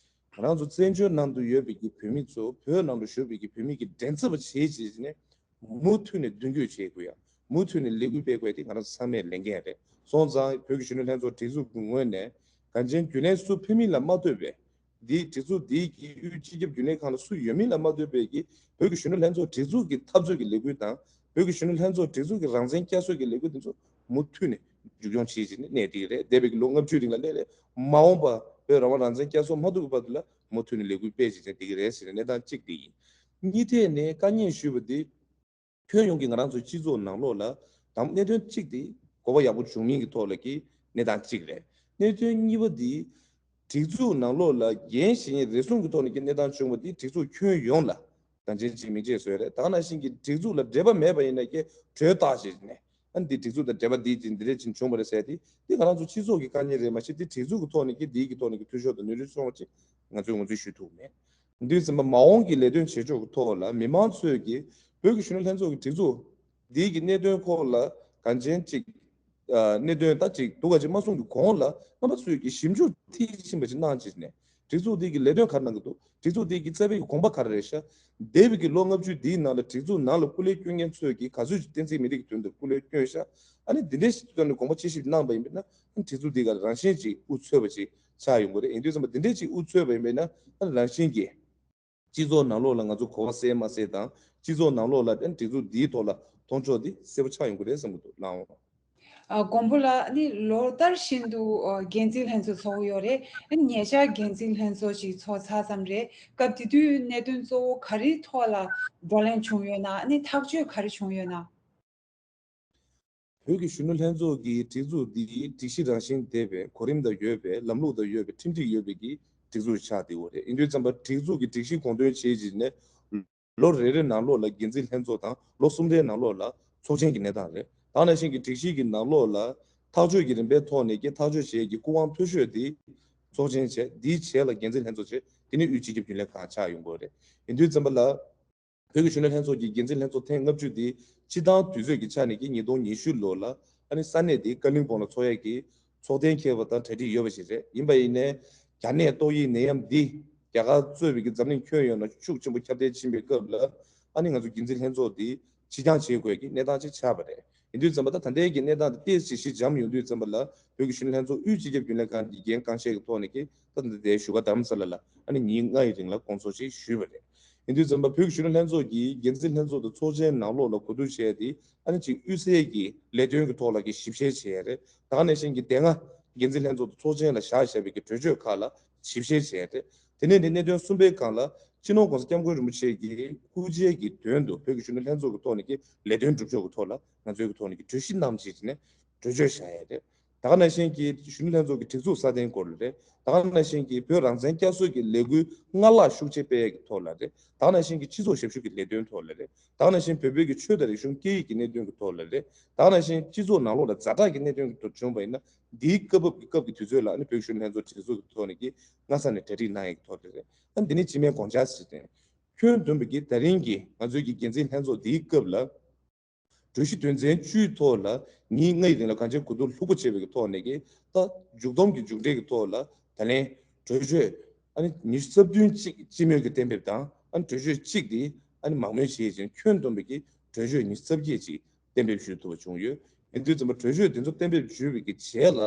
ང་རང་ཚོ་བཙན་བྱོལ་ནང་དུ་ཡོད་པའི་གི་བོད་མི་ཚོ་བོད་ནང་དུ་བཞུགས་པའི་གི་བོད་མི་གི་མགྲིན་ཚབ་བྱེད་བྱས་ནས། མུ་མཐུད་ནས་མདུན་སྐྱོད་བྱེད་དགོས་ཡ། མུ་མཐུད་ནས་ལས་འགུལ་སྤེལ་དགོས་ཡ་དེ་ང་རང་ཚང་མའི་ལས་འགན་རེད། སོང་ཙང་བོད་ཀྱི་གཞོན་ནུ་ལྷན་ཚོགས་སྒྲིག་འཛུགས་ཀྱི་ངོས་ནས་གངས་ཅན་རྒྱུན་ལས་སུ་ཕེབས་མིན་ལ་མ་ལྟོས་པའི། འདིའི་སྒྲིག་འཛུགས་འདིའི་གི་དབུས་སྤྱི་ཁྱབ་རྒྱུན་ལས་ཁང་ལ་སུ་ཡོད་མིན་ལ་མ་ལྟོས་པའི་གི་བོད་ཀྱི་གཞོན་ནུ་ལྷན་ཚོགས་སྒྲིག་འཛུགས་ཀྱི་འཐབ་རྩོད་ཀྱི་ལས་འགུལ་དང་། བོད་ཀྱི་གཞོན་ནུ་ལྷན་ཚོགས་སྒྲིག་འཛུགས་ཀྱི་རང་བཙན་བསྐྱར་གསོ་གྱི་ལས་འགུལ་འདི་ཚོ་མུ་མཐུད་ནས་མཇུག་སྐྱོང་བྱེད་བཞིན་གནས་བསྡད་ཀྱི་རེད། འདས་པའི་གི་ལོ་ལྔ་བཅུའི་རིང་ལ་སླེབས་སླེབས་མ་འོངས་པ་བོད་རང་དབང་རང་བཙན་བསྐྱར་གསོ་མ་ཐུབ་ཀྱི་བར་དུ་ལ་མུ་མཐུད་ནས་ལས་འགུལ་སྤེལ་བྱེད་བཞིན་བསྡད་ཀྱི་རེད་ཟེར་ནས་གནས་སྟངས་གཅིག་དེ་ཡིན། གཉིས་ཐད་ནས་དཀའ་ངལ་ཞུས་པ་འདི། ཁྱོན་ཡོངས་ཀྱི་ང་རང་ཚོའི་སྤྱི་ཚོགས་ནང་ལོགས་ལ་དང་གནད་དོན་གཅིག་དེ་གོ་བ་ཡག་པོ་བྱུང་མིན་གྱི་ཐོག་ལ་གི་གནས་སྟངས་གཅིག་རེད། གནད་དོན་གཉིས་པ་དེ་སྒྲིག་འཛུགས་ནང་ལོགས་ལ་འགན་བཞེས་མཁན་རེ་ཟུང་གི་ཐོག་ནས་ཀྱི་གནས་སྟངས་བྱུང་བ་དེ་སྒྲིག་འཛུགས་ཁྱོན་ཡོངས་ལ་གང་ཅན་ཅིག་མིང་ཆད་བཟོས་རེད། ད་ག་ནང་བཞིན་གྱི་སྒྲིག་འཛུགས་ལ་འབྲེལ་བ་མེད་པ་ཡིན་ན་ཀྱི་གྲོས་བཏགས་བྱས་ནས་ཨ་ནི་འདི་སྒྲིག་འཛུགས་དང་འབྲེལ་བ་འདི་འདི་འདྲས་ཅིག་བྱུང་བ་རེད་ཟེར་ཏེ་འདི་ང་རང་ཚོ་སྤྱི་ཚོགས་ཀྱི་དཀའ་ངལ་རེད། མ་གཞི་འདི་སྒྲིག་འཛུགས་ཀྱི་ཐོག་ནས་ཀྱི་འདིའི་གི་ཐོག་ནས་ཀྱི་འཐུས་ཤོར་དང་ནུས་རྩལ་སོང་བ་ཅིག་ང་ཚོས་ངོས་འཛིན་ཞུ་ཐུབ་མེད། འདུག་ཟིན་པ་མ་འོངས་ཀྱི་ལས་དོན་བྱེད་ཕྱོགས་ཀྱི་ཐོག་ལ་མི་མང་ཚོས་ཀྱིས་བོད་ཀྱི་གཞོན་ནུ་ལྷན་ཚོགས་ཀྱི་སྒྲིག་འཛུགས་འདིའི་གི་གནད་དོན་སྐོར་ལ་གང་ཅན་ཅིག་ཨ་གནད་དོན་ད་ཅིག་འདུག་ག་ཅིག་མ་གསུང་གི་གོང་ལ་རྣམ་པ་ཚོས་ཀྱིས་ཞིབ་འཇུག་མཐིལ་ཕྱིན་པ་ཅིག་གནང་བྱས་ནས་སྒྲིག་འཛུགས་འདི་གི་ལས་དོན་ག་རེ་གནང་གི་འདུག་སྒྲིག་འཛུགས་འདི་གི་རྩ་བའི་གི་དགོངས་པ་ག་རེ་རེད་ཤག་འདས་པའི་གི་ལོ་ལྔ་བཅུ་འདིའི་ནང་ལ་སྒྲིག་འཛུགས་ནང་ལ་སྐུ་ལས་བསྐྱོན་མཁན་ཚོས་ཀྱིས་ག་ཚོད་ཅིག་བསྟན་འཛིན་མི་རིགས་ཀྱི་དོན་དུ་སྐུ་ལས་བསྐྱོན་ཤག་ཨ་ནི་འདི་འདྲའི་ཞིག་ཐོག་ནས་དགོངས་པ་དཔྱད་ཞིབ་གནང་བ་ཡིན་པས་ན་ཨ་ནི་སྒྲིག་འཛུགས་འདི་ག་རང་བཞིན་ཅིག་དབུ་ཚུད་པ་ཅིག་ཆགས་ཡོང་གི་རེད། ཡིན་དུས་ཙམ་པ་འདི་འདྲའི་ཅིག་དབུ་ཚུད་པ་ཡིན་པས་ན་ཨ་ནི་རང་བཞིན་གྱིས། སྤྱི་ཚོགས་ནང་ལོགས་ལ་ང་ཚོ་གོ་བ་གསལ་མ་གསལ་དང་སྤྱི་ཚོགས་ནང་ལོགས་ལ་ཨ་ནི་སྒྲིག་འཛུགས་འདིའི་ཐོག་ལ་མཐོང་ཕྱོགས་འདི་གསལ་པོ་ཆགས་ཡོང་གི་རེད་བསམ་གྱི་འདུག་ལགས། ཨ། མགོན་པོ་ལགས། ཨ་ནི་ལོ་ལྟར་བཞིན་དུ་ཨ་འགན་འཛིན་ལྷན་ཚོགས་ཚོགས་ཀྱི་ཡོད་རེད། ཨ་ནི་ཉེ་ཆར་འགན་འཛིན་ལྷན་ཚོགས་ཅིག་ཚོགས་ཚར་ཙམ་རེད། སྐབས་དེ་དུས་གནད་དོན་གཙོ་བོ་ག་རེའི་ཐོག་ལ་བགྲོ་གླེང་བྱུང་ཡོད་ན། ཨ་ནི་ཐག་གཅོད་ག་རེ་བྱུང་ཡོད་ན། བོད་ཀྱི་གཞོན་ནུ་ལྷན་ཚོགས་ཀྱི་སྒྲིག་འཛུགས་འདི་སྒྲིག་གཞི་རང་བཞིན་ལྡན་པའི་གོ་རིམ་དང་ཡོད་པའི་ལམ་ལུགས་དང་ཡོད་པའི་ཁྲིམས་སྒྲིག་ཡོད་པའི་གི་སྒྲིག་འཛུགས་ཆགས་བསྡད་ཡོད་རེད། ཡིན་དུས་ཙམ་པ་སྒྲིག་འཛུགས་ཀྱི་སྒྲིག་གཞི་དགོངས་དོན་བྱས་རྗེས་ནས་ལོ་རེ་རེ་ནང་ལོགས་ལ་འགན་འཛིན་ལྷན་ཚོགས་དང་ལོ་གསུམ་རེའི་ནང་ལོགས་ལ་ཚོགས་ཆེན་གྱི་གནས་སྟངས་རེད། ད་ག་ནང་བཞིན་གྱི་སྒྲིག་གཞི་གི་ནང་ལོགས་ལ་ཐག་གཅོད་ཀྱི་རིམ་པའི་ཐོག་ནས་ཀྱི་ཐག་གཅོད་བྱེད་ཀྱི་སྐུ་དབང་མཐོ་ཤོས་དེ་ཚོགས་ཆེན་བྱས། དེའི་རྗེས་ལ་འགན་འཛིན་ལྷན་ཚོགས་བྱས། དེ་ནས་དབུས་སྤྱི་ཁྱབ་རྒྱུན་ལས་ཁང་ཆགས་ཡོང་གི་ཡོད་རེད། ཡིན་དུས་ཙམ་པ་ལ་བོད་ཀྱི་གཞོན་ནུ་ལྷན་ཚོགས་ཀྱི་འགན་འཛིན་ལྷན་ཚོགས་ཐེངས་ལྔ་བཅུ་དེ་སྤྱི་བཏང་དུས་ཚོད་ཀྱི་ཆ་ནས་ཀྱི་ཉིས་སྟོང་ཉི་ཤུ་ལོ་ལ་ཨ་ནི་ས་གནས་དེའི་ཀ་ལིང་སྦོང་ལ་ཚོགས་ཡས་ཀྱི་ཚོགས་གཏན་འཁེལ་བ་དང་གྲ་སྒྲིག་ཡོད་པ་ཞིག་རེད། ཡིན་པ་ཡིན་ནའི་གལ་ཏེ་ཏོག་དབྱིབས་ནད་ཡམས་འདི་རྒྱ་གར་གཙོས་པའི་གི་འཛམ་གླིང་ཁྱོན་ཡོངས་ལ་ཤུགས་ཆེན་པོ་ཁྱབ་གདལ་ཕྱིན་པའི་སྐབས་ལ་ཨ་ནི་ང་ཚོ་འགན་འཛིན་ལྷན་ཚོགས་འདི་ཕྱིར་འགྱངས་བྱེད་དགོས་ཀྱི་གནས་སྟངས་ཅིག་ཆགས་པ་རེད། ཡིན་དུས་ཙམ་པ་ད་ད་ལྟའི་གི་གནས་སྟངས་དེ་ཏོག་ཙམ་ཞིག་འཇམ་ཡོང་དུས་ཙམ་པ་ལ་བོད་ཀྱི་གཞོན་ནུ་ལྷན་ཚོགས་དབུས་སྤྱི་ཁྱབ་རྒྱུན་ལས་ཁང་གི་འགན་རྐང་བཞེས་ཀྱི་ཐོག་ནས་ཀྱི་ད་ད་ལྟའི་བཞུགས་སྒར་རྡ་རམ་ས་ལ་ལ་ཨ་ནི་ཉིན་ལྔ་ཡི་རིང་ལ་སྐོང་ཚོགས་ཅིག་ཞུས་པ་རེད། ཡིན་དུས་ཙམ་པ་བོད་ཀྱི་གཞོན་ནུ་ལྷན་ཚོགས་ཀྱི་འགན་འཛིན་ལྷན་ཚོགས་དང་ཚོགས་ཆེན་ནང་ལོགས་ལ་གོ་བསྡུར་བྱས་ཏེ་ཨ་ནི་ཅིག་དབུས་སའི་གི་ལས་དོན་གྱི་ཐོག་ལ་གི་ཞིབ་བཤེར་བྱས་རེད། ད་ག་ནང་བཞིན་གྱི་དེ་སྔ་འགན་འཛིན་ལྷན་ཚོགས་དང་ཚོགས་ཆེན་ལ་བཞག་བཞག་པའི་གི་གྲོས་ཆོད་ཁག་ལ་ཞིབ་བཤེར་བྱས་རེད། དེ་ནས་ནི་གནད་དོན་གསུམ་པའི་སྒང་ལ་སྤྱི་ནོར་༸གོང་ས་༸སྐྱབས་མགོན་རིན་པོ་ཆེ་གི་སྐུ་ཕྱྭའི་གི་དོན་དུ་བོད་ཀྱི་གཞོན་ནུ་ལྷན་ཚོགས་ཀྱི་ཐོག་ནས་ཀྱི་ལས་དོན་སྒྲུབ་ཕྱོགས་ཀྱི་ཐོག་ལ་ང་ཚོའི་གི་ཐོག་ནས་ཀྱི་གྲོས་གཞི་བསྣམས་བྱས་བྱས་ནས་གྲོས་ཆོད་བཞག་ཡས་རེད། ད་ག་ནང་བཞིན་གྱི་གཞོན་ནུ་ལྷན་ཚོགས་ཀྱི་སྒྲིག་འཛུགས་སྲ་བརྟན་སྐོར་ལ་རེད། ད་ག་ནང་བཞིན་གྱི་བོད་རང་བཙན་བསྐྱར་གསོ་གི་ལས་འགུལ་སྔར་ལྷག་ཤུགས་ཆེ་སྤེལ་ཡས་ཀྱི་ཐོག་ལ་རེད། ད་ག་ནང་བཞིན་གྱི་སྤྱི་ཚོགས་ཞབས་ཞུ་གི་ལས་དོན་ཐོག་ལ་རེད། ད་ག་ནང་བཞིན་བོད་པའི་གི་ཆོས་དང་རིག་གཞུང་སྐད་ཡིག་གི་གནད་དོན་གྱི་ཐོག་ལ་རེད། ད་ག་ནང་བཞིན་སྤྱི་ཚོགས་ནང་ལོགས་ལ་ཛ་དྲག་གི་གནད་དོན་གྱི་ཐོག་བྱུང་བ་ཡིན་ན་འདིའི་སྐབས་བབ་ཀྱི་སྐབས་ཀྱི་དུས་ཚོད་ལ་ཨ་ནི་བོད་གཞོན་ལྷན་ཚོགས་སྒྲིག་འཛུགས་ཀྱི་ཐོག་ནས་ཀྱི་སྔ་ས་ནས་གྲ་སྒྲིག་གནང་ཡས་ཀྱི་ཐོག་ལ་རེད། ཨ་འདི་ནི་སྤྱི་མིའི་དགོངས་འཆར་ཞིག་རེད། ཁྱོན་བསྡོམས་པའི་གི་ད་རིང་གི་ང་ཚོའི་གི་འགན་འཛིན་ལྷན་ཚོགས་འདིའི་སྐབས་ལ། གྲོས་གཞི་དོན་ཚན་བཅུའི་ཐོག་ལ་ཉིན་ལྔ་ཡི་རིང་ལ་གང་ཅིའི་གོ་བསྡུར་ལྷུག་པོ་བྱས་པའི་ཐོག་ནས་ཀྱི་ད་མཇུག་བསྡོམས་ཀྱི་མཇུག་འབྲས་ཀྱི་ཐོག་ལ་ད་ལན་གྲོས་ཆོད་ཨ་ནི་ཉི་ཤུ་རྩ་བདུན་གཅིག་སྤྱི་མོས་ཀྱིས་གཏན་འབེབས་དང་ཨ་ནི་གྲོས་ཆོད་གཅིག་དེ་ཨ་ནི་མང་མོས་བྱས་ཤིང་ཁྱོན་བསྡོམས་པའི་གི་གྲོས་ཆོད་ཉི་ཤུ་རྩ་བརྒྱད་ཅིག་གཏན་འབེབས་ཞུ་ཐུབ་པ་བྱུང་ཡོད། ཡིན་དུས་ཙམ་པ་གྲོས་ཆོད་དེ་ཚོ་གཏན་འབེབས་ཞུས་པའི་གི་རྗེས་ལ།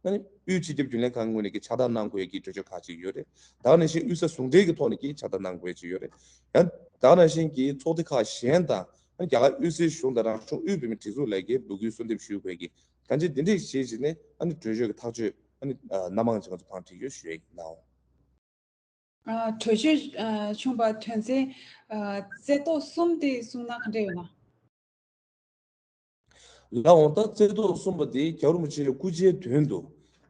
ཨ་ནི་དབུས་སྤྱི་ཁྱབ་རྒྱུན་ལས་ཁང་ངོས་ནས་ཀྱི་ཕྱག་བསྟར་གནང་དགོས་ཀྱི་གྲོས་ཆོད་ཁག་ཅིག་ཡོད་རེད། ད་ག་ནང་བཞིན་དབུས་ས་ཟུང་འབྲེལ་གྱི་ཐོག་ནས་ཀྱི་ཕྱག་བསྟར་གནང་དགོས་ཀྱི་ཡོད་རེད། ཡང་ད་ག་ནང་བཞིན་གྱི་ཚོགས་སྡེ་ཁག་གཞན་དང་ཨ་ནི་རྒྱ་གར་དབུས་སའི་གཞུང་དང་རང་སྐྱོང་དབུས་བོད་མིའི་སྒྲིག་འཛུགས་ལ་ཀྱི་འབོད་སྐུལ་གསོལ་འདེབས་ཞུ་དགོས་ཀྱི་གང་ཅི་འདི་འདྲས་བྱས་བྱས་ནས་ཨ་ནི་གྲོས་ཆོད་ཀྱི་ཐག་གཅོད་ཨ་ནི་སྣ་མང་ཅིག་ང་ཚོ་བང་བསྒྲིགས་ཡོད་ཞུ་ཡས་ཡིན་ནའང་། ཨ། གྲོས་ཆོད་ཨ་བྱུང་བ་དོན་ཚན་ཨ་རྩེ་ཏོག་གསུམ་དེ་གསུངས་ན་ག་འདྲ་ཡོད་ན། ལགས་འོང་། ད་རྩེ་ཏོག་གསུམ་པ་དེ་རྒྱལ་བ་རིན་པོ་ཆེའི་སྐུ་ཕྱྭའི་དོན་དུ་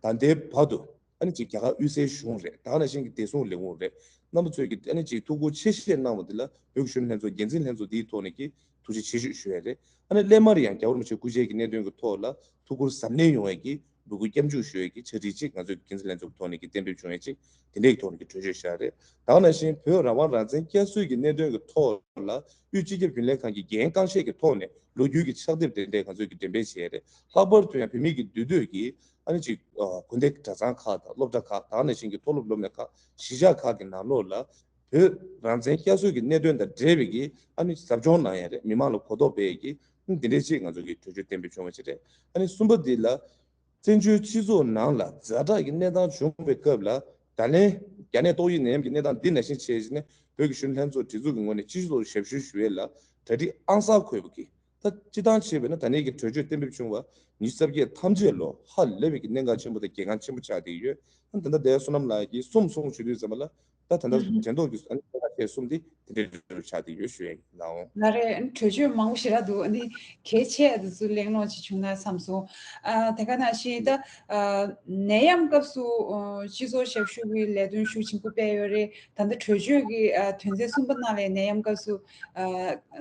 ད་ལྟའི་བར་དུ་ཨ་ནི་ཅིག་རྒྱ་གར་དབུས་སའི་གཞུང་རེད། ད་ག་ནང་བཞིན་གྱི་བདེ་སྲུང་ལས་ཁུངས་རེད། རྣམ་པ་ཚོས་ཀྱི་ཨ་ནི་ཅིག་ཐུགས་ཁུར་ཆེ་བཞེས་གནང་བ་འདི་ལ་བོད་ཀྱི་གཞོན་ནུ་ལྷན་ཚོགས་འགན་འཛིན་ལྷན་ཚོགས་འདིའི་ཐོག་ནས་ཀྱི་ཐུགས་རྗེ་ཆེ་ཞུ་ཞུ་ཡ་རེད། ཨ་ནི་སླད་མར་ཡང་རྒྱལ་བ་རིན་པོ་ཆེའི་སྐུ་ཕྱྭའི་གི་གནད་དོན་གྱི་ཐོག་ལ་ཐུགས་ཁུར་གཟབ་ནན་ཡོང་ཡས་ཀྱི་འབོད་སྐུལ་སྐྱབས་འཇུག་ཞུ་ཡས་ཀྱི་ཕྱག་བྲིས་གཅིག་ང་ཚོའི་འགན་འཛིན་ལྷན་ཚོགས་ཀྱི་ཐོག་ནས་ཀྱི་གཏན་འབེབས་བྱུང་ཡས་གཅིག་དེ་འདྲའི་གི་ཐོག་ནས་ཀྱི་གྲོས་ཆོད་བཞག་རེད། ད་ག་ནང་བཞིན་བོད་རང་དབང་རང་བཙན་བསྐྱར་གསོའི་གི་གནད་དོན་གྱི་ཐོག་ལ་དབུས་སྤྱི་ཁྱབ་རྒྱུན་ལས་ཁང་གི་འགན་རྐང་བཞེས་ཀྱི་ཐོག་ནས་ལོ་རྒྱུས་ཀྱི་ཕྱག་དེབ་དེ་འདྲས་ང་ཚོས་ཀྱི་འགྲེམས་སྤེལ་བྱས་རེད། ལྷག་པར་དུ་ཡང་བོད་མི་གི་འདུས་སྡོད་ཀྱི་ཨ་ནི་ཅིག་ཨ་དགོན་སྡེ་གྲྭ་ཚང་ཁག་དང་སློབ་གྲྭ་ཁག་ད་ག་ནང་བཞིན་གྱི་མཐོ་སློབ་སློབ་གཉེར་ཁག་གཞིས་ཆགས་ཁག་གི་ནང་ལོགས་ལ་བོད་རང་བཙན་བསྐྱར་གསོའི་གི་གནད་དོན་དང་འབྲེལ་བའི་གི་ཨ་ནི་ཟབ་སྦྱོང་གནང་ཡ་རེད། མི་མང་ལ་གོ་རྟོགས་སྤེལ་ཡ་གི་ཨ་ནི་འདི་འདྲའི་ཅིག་ང་ཚོ་གི་གྲོས་ཆོད་གཏན་འབེབས་བྱུང་བ་ཅིག་རེད། ཨ་ནི་གསུམ་པ་འདི་ལ། བཙན་བྱོལ་སྤྱི་ཚོགས་ནང་ལ་ཛ་དྲག་གི་གནས་སྟངས་བྱུང་བའི་སྐབས་ལ་ད་ལན་རྒྱ་ནད་ཏོག་དབྱིབས་ནད་ཡམས་ཀྱི་གནས་སྟངས་འདི་ནང་བཞིན་བྱས་བྱས་ནས་བོད་ཀྱི་གཞོན་ནུ་ལྷན་ཚོགས་སྒྲིག་འཛུགས་ཀྱི་ངོས་ནས་སྤྱི་ཚོགས་ཞབས་ཞུ་ཞུ་ཡས་ལ་གྲ་སྒྲིག་ཨང་གསར་འཁོད་པ་གི་ད་སྤྱི་བཏང་བྱས་པས་ན་ད་ལན་གྱི་གྲོས་ཆོད་གཏན་འབེབས་བྱུང་བ་ཉི་ཤུ་རྩ་བརྒྱད་ཐམས་ཅད་ལོ་ཧ་ལས་པའི་གི་གནད་འགག་ཆེན་པོ་དང་གལ་འགངས་ཆེན་པོ་ཆགས་བསྡད་ཡོད། ད་ལྟ་བསོད་ནམས་ལགས་ཀྱིས་གསུངས་སོང་ཞུ་དུས་ཙམ་པ་ལ། ད་ད་ལྟ་ཨུ་ཧུམ། དྲན་ཐོག་གི་ཨ་ནི་ལས་ཀ་བྱས་གསུམ་དེ་དེ་འདྲའི་འགྲོ་ཆགས་དེ་ཡོད་ཞུ་ཡ་ཡིན་ནའང་། ལགས་རེད། གྲོས་ཆོད་མང་པོ་ཞེ་དྲག་འདུག་ཨ་ནི་གལ་ཆེ་ཡ་དེ་ཚོ་གླེང་སློང་ཅིག་བྱུང་ན་བསམ་སོང་། ཨ་དེ་ག་ནང་བཞིན་ད་ཨ་ནད་ཡམས་སྐབས་སུ་ཨ་སྤྱི་ཚོགས་ཞབས་ཞུ་གི་ལས་དོན་ཤུགས་ཆེན་པོ་སྤེལ་ཡོད་རེད། ད་ལྟ་གྲོས་ཆོད་ཀྱི་ཨ་དོན་ཚན་གསུམ་པ་ནང་ལས་ནད་ཡམས་སྐབས་སུ་ཨ་